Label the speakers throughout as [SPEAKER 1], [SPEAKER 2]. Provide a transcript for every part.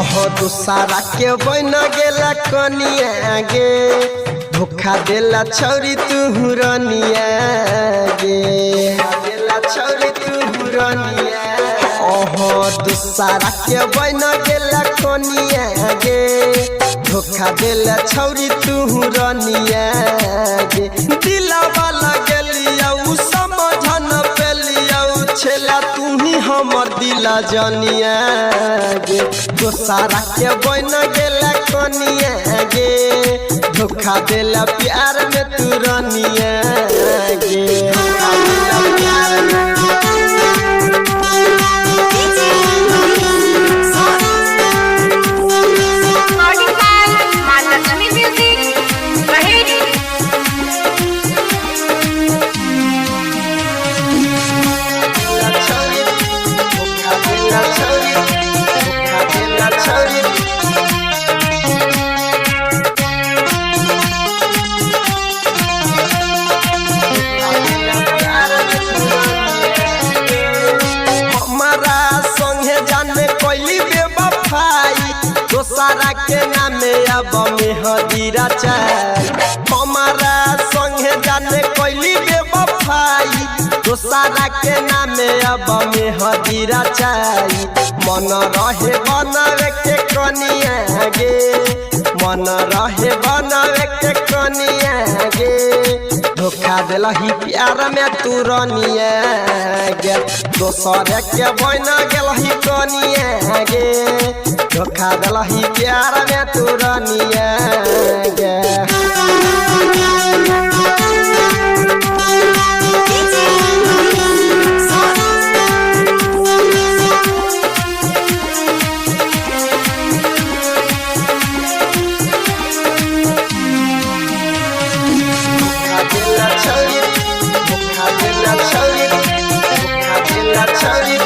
[SPEAKER 1] ओहो दूसरा के बन गेला कनिया गे, धोखा देला छौरी तू रनिया गे, देला छौरी तू रनिया। ओहो दूसरा के बन गेला कनिया गे, धोखा देला छौरी तू रनिया गे। दिलावा लगलिया उ समझन पेलिया, छेला तू ही हमर दिला जनिया गे। दोसरा के बन गेला कनिया गे, धोखा देला प्यार में तू रनिया गे। धोखा देला प्यार में।
[SPEAKER 2] Recording by Maa Lakshmi Music, Baheri.
[SPEAKER 1] छौरी धोखा देला छौरी, धोखा देला छौरी। हमारा संगे जाने कोई बेवफाई, दोसरा के नामे अब मेहदी रचाई। हमारा संगे जाने कोई बेवफाई, दोसरा के नामे अब मेहदी रचाई। मन रहे बनावे के कनिया गे, मन रहे बनावे के कनिया गे। धोखा देलही प्यार में तू रनिया गे, दोसर के बन गेलही कनिया गे। धोखा देलही प्यार में तू रनिया गे। धोखा देला छौरी, धोखा देला छौरी, धोखा देला छौरी।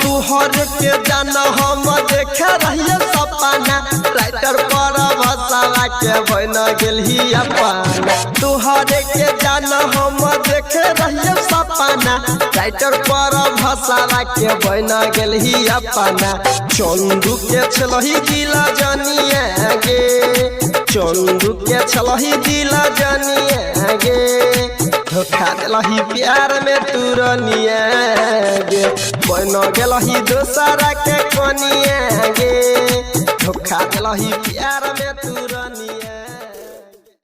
[SPEAKER 1] तुहर के जान हम देखे रहिए सपना, राइटर पर भसवा के बन गेलही अपना। तुहर के जान हम देखे रहिए सपना, राइटर पर भसवा के बन गेलही अपना। चंदू के छलही दिला जनिया गे, चंदू के छलही दिला जनिया गे। धोखा देलही प्यार में तू रनिया गे, बन गेलही दोसरा के कनिया गे। धोखा देलही प्यार में तू।